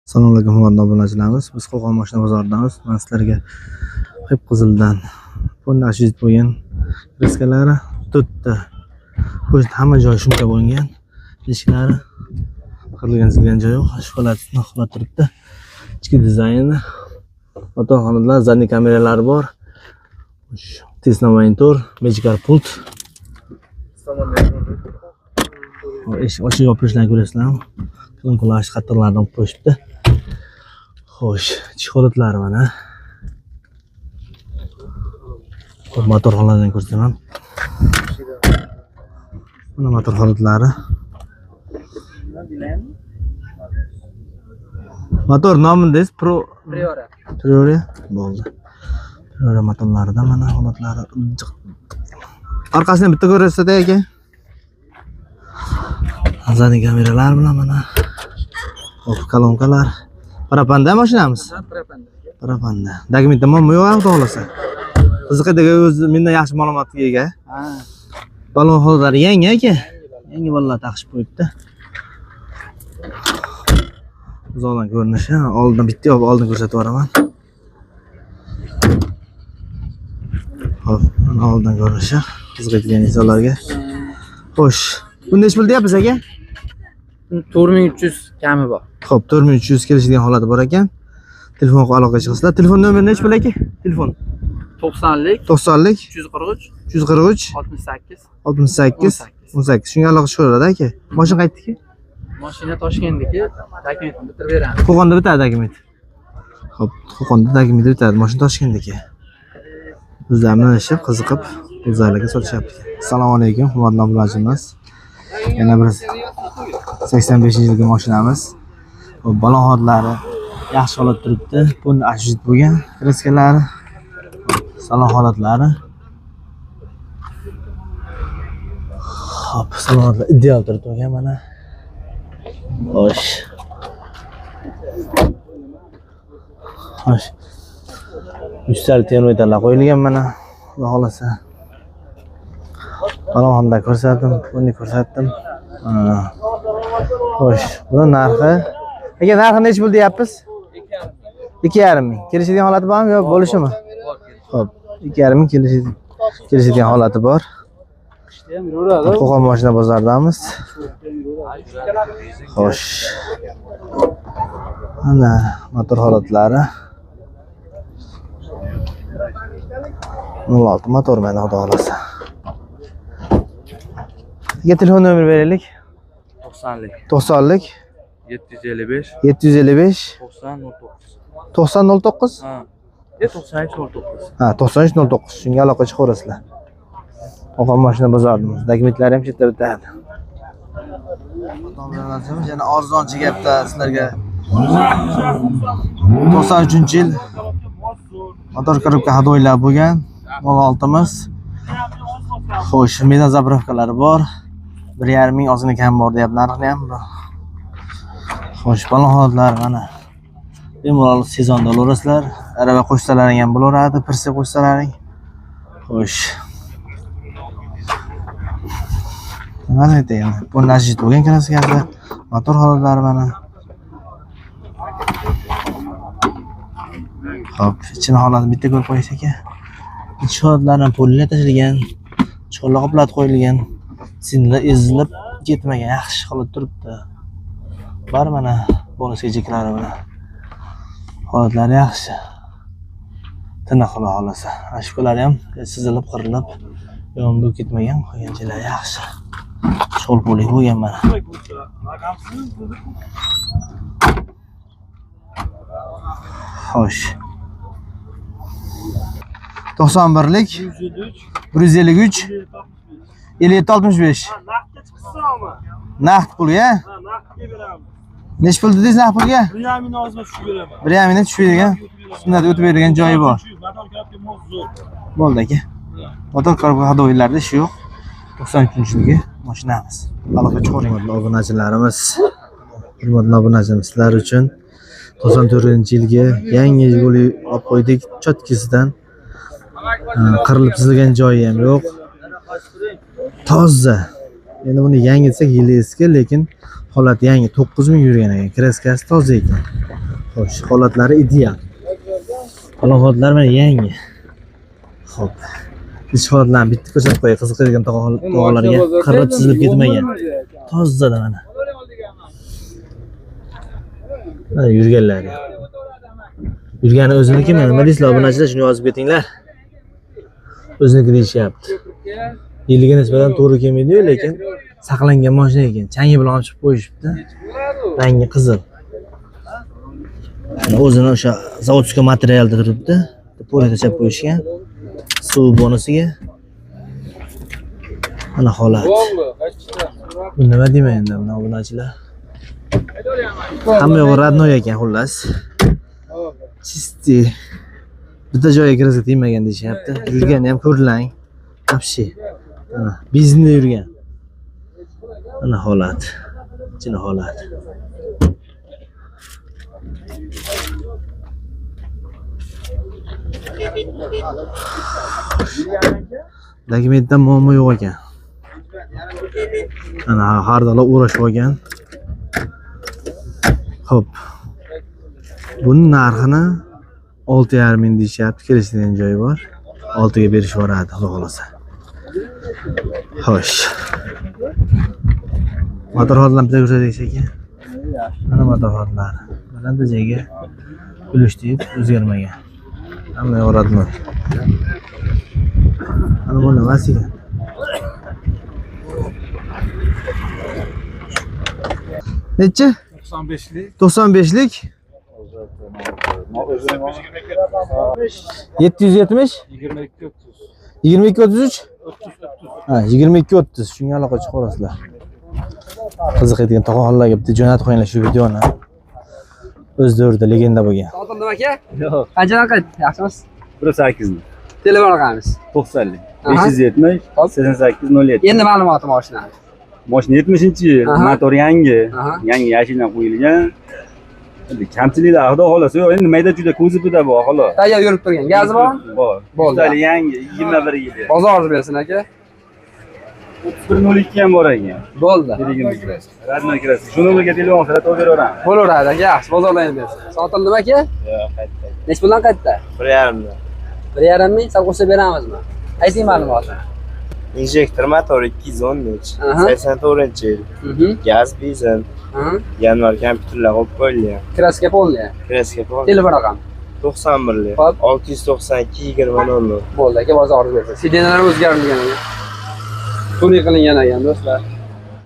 Assalomu alaykum hurmatli obunachilarimiz. Biz Qo'qon mashina bozoridamiz. Men sizlarga qip qizildan polni ashizit bo'lgan kraskalari to'rtta po'st hamma joyi shumka bo'lgan. Eshiklari qirilgan chizilgan joyi yo'q. Holat holat turibdi. Ichki dizayni, motor xonalar, zadniy kameralari bor. Tesla monitor, Magical pult. Eshik ochib yopilishlarini ko'rasizlarmi? Klinkalar qattiqlardan qo'yishibdi. Xo'sh, ichki holatlari mana. Xo'p, motor holatidan ko'rsataman. Mana motor holatlari. Motor nomini deysiz, Pro Priora. Priori bo'ldi. Priori motorlarida mana holatlari. Orqasini bitta ko'rasizda aka. Zadniy kameralar bilan mana. Hop, kolonkalar. Parapanda mashinamiz. Parapanda. Parapanda. Dokumentda muammo yo'q, xudo xohlasa. Qiziqadiga o'zi mendan yaxshi ma'lumotga ega. Ha. Balon holatlari yangi aka. Yangi bolalar taqishib qo'yibdi. Uzoqdan ko'rinishi, oldin bitta yo'q, oldin ko'rsatib yuboraman. Hop, mana oldin ko'rinishi qiziqadigan insonlarga. Xo'sh, buni nechi pul deyapmiz aka? 4300 kami bor. Xo'p, 4300 kelishadigan holati bor ekan. Telefon qilib aloqaga chiqasizlar. Telefon nomeri nechi pul aka? Telefon 90lik 90lik 343 343 68 68 18. Shunga aloqa chiqaveradi aka. Mashina qaytdiki? Mashina Toshkentniki, dokumentni bitirib beramiz. Qo'qonda bitadi dokument. Xo'p, Qo'qonda dokument bitadi. Mashina Toshkentdiki. Bizlar minishib, qiziqib, o'zlariga sotishyapti. Assalomu alaykum, hurmatli obunachilarimiz. Yana bir 85-yilgi mashinamiz. Xo'p, balon holatlari yaxshi holat turibdi. Buni ashit bo'lgan kraskalari, salon holatlari. Xo'p, salon holatlari ideal turibdi ekan mana. Xo'sh. Xo'sh. Yuztalik termometrlar qo'yilgan mana. Xudo xolasa. Balon ko'rsatdim, buni ko'rsatdim. Xo'sh, buni narxi. Aka, narxi nechi pul deyapmiz? 2,5 ming. Kelishadigan holati bormi yo'q, bo'lishimi? Xo'p, 2,5 ming kelishadigan holati bor. Qo'qon mashina bozoridamiz. Xo'sh. Mana motor holatlari. 06 motor mana xudo xolasa. Aka, telefon nomeri beraylik. 90lik 90lik 755 755 90 09. 90 09. Ha. 93 09. Ha, 93 09. Shunga aloqa chiqaverasizlar. Qo'qon mashina bozoridamiz. Dokumentlari ham chetda bitadi. Yana arzon chegyapti sizlarga. 93-yil motor korobka hadoylar bo'lgan 06miz. Xo'sh, mezon zapravkalari bor. 1,5 ming ozgina kam bor deyapti narxini ham. Xo'sh, balon holatlari mana. Bemalol sezonda olaverasizlar. Arava qo'shsalaring ham bo'laveradi, pirsa qo'shsalaring. Xo'sh. Mana aytaman. Bu najit bo'lgan kraskasi, motor holatlari mana. Xo'p, ichini holatini bitta ko'rib qo'ysak aka. Ichki holatlari ham pollar tashlangan, cho'la qoplatib qo'yilgan. Sinlar ezilib ketmagan, yaxshi holat turibdi. Bor mana bonus ejiklari bilan. Holatlari yaxshi. Tiniq xudo xolasa. Ashkolari ham chizilib, qirilib, yon bu ketmagan, qolgan joylari yaxshi. Cho'lpo'lik bo'lgan mana. Xo'sh. 91lik 153 57 65. Naqdga chiqsinmi? Naqd pulga? Ha, naqdga beramiz. Nechi pul dedingiz naqd pulga? 1,5 ming ozma tushib beraman. 1,5 mingdan tushib bergan. Sunnat o'tib bergan joyi bor. Motor korobka moz zo'r. Bo'ldi aka. Motor korobka hadoylarda ish yo'q. 93-yilgi mashinamiz. Aloqa chiqaring. Hurmatli obunachilarimiz, hurmatli obunachilarimiz, sizlar uchun 94-yilgi yangi Jiguli olib qo'ydik. Chotkisidan qirilib chizilgan joyi ham yo'q. Toza. Endi buni yangi desak yili eski, lekin holat yangi. 9000 yurgan ekan. Kraskasi toza ekan. Xo'sh, holatlari ideal. Holatlar mana yangi. Xo'p. Ich holatlarni bitta ko'rsatib qo'yay, qiziqadigan tog'alarga qirib chizilib ketmagan. Tozada mana. Mana yurganlari. Yurgani o'ziniki, mana nima deysizlar, obunachilar, shuni yozib ketinglar. O'ziniki deyishyapti. Yiliga nisbatan to'g'ri kelmaydi-yu, lekin saqlangan mashina ekan. Changi bilan olib chiqib qo'yishibdi. Rangi qizil. Mana o'zini o'sha zavodskiy materialda turibdi. Po'lat tashlab qo'yishgan. Suv bonusiga. Mana holat. Bu nima deyman endi buni obunachilar? Hamma yo'g'i родной ekan xullas. Чистый. Bitta joyga kirsa tegmagan deyishyapti. Yurgani ham ko'rlang. Вообще. Mana benzinda yurgan. Mana holat. Ichini holat. Dokumentda muammo yo'q ekan. Mana har doim o'rashib olgan. Xo'p. Buning narxini 6,5 ming deyishyapti. Kelishadigan joyi bor. 6 ga berishib yuboradi, xudo xolasa. Xo'sh. Motor holatlarni bitta ko'rsataylik ekan. Mana motor holatlari. Baland joyga ulush deb o'zgarmagan. Hamma yo'q. Ana bu nimasi ekan? Nechi? 95'lik. 95lik. 770 22 30. 22 33 Ha, 22 30. Shunga aloqa chiqib olasizlar. Qiziqadigan tog'alarga bitta jo'natib qo'yinglar shu videoni. O'z davrida legenda bo'lgan. Sotildimi aka? Yo'q. Qanchadan qaytdi? Yaxshimisiz? 1.8 ni. Telefon raqamimiz. 90lik. Aha. 570 Hop. 88 07. Endi ma'lumoti mashinani. Mashina 70-yil, Aha. motor yangi, Aha. yangi yashidan qo'yilgan. Endi kamchiliklar xudo xohlasa yo'q, endi mayda juda kuzovida bor xolos. Tayyor yurib turgan. Gazi bormi? Bor. Bo'ldi. Yuztali yangi 21 yil. Bozor bersin aka. 31.02 ham bor ekan. Bo'ldi. Dedigimizda. Radnoy kirasiz. Shu nomerga telefon qilsa topib beraveramiz. Bo'laveradi aka, yaxshi bozorlarni bersin. Sotildimi aka? Yo'q, qaytdi. Necha puldan qaytdi? 1,5 1,5 ming sal qo'shib beramizmi? Ayting ma'lumotni. Injektor motor 213. Aha. 84-yil. Gaz, benzin. Aha. Yanvar kompyuterlar qo'yib qo'yilgan. Kraska polniya. Kraska pol. Telefon raqam. 91lik. Hop. 692 20 00. Bo'ldi aka, bozor bersin. Sidenalar o'zgarilgan ekan. Tuning qilingan ekan do'stlar.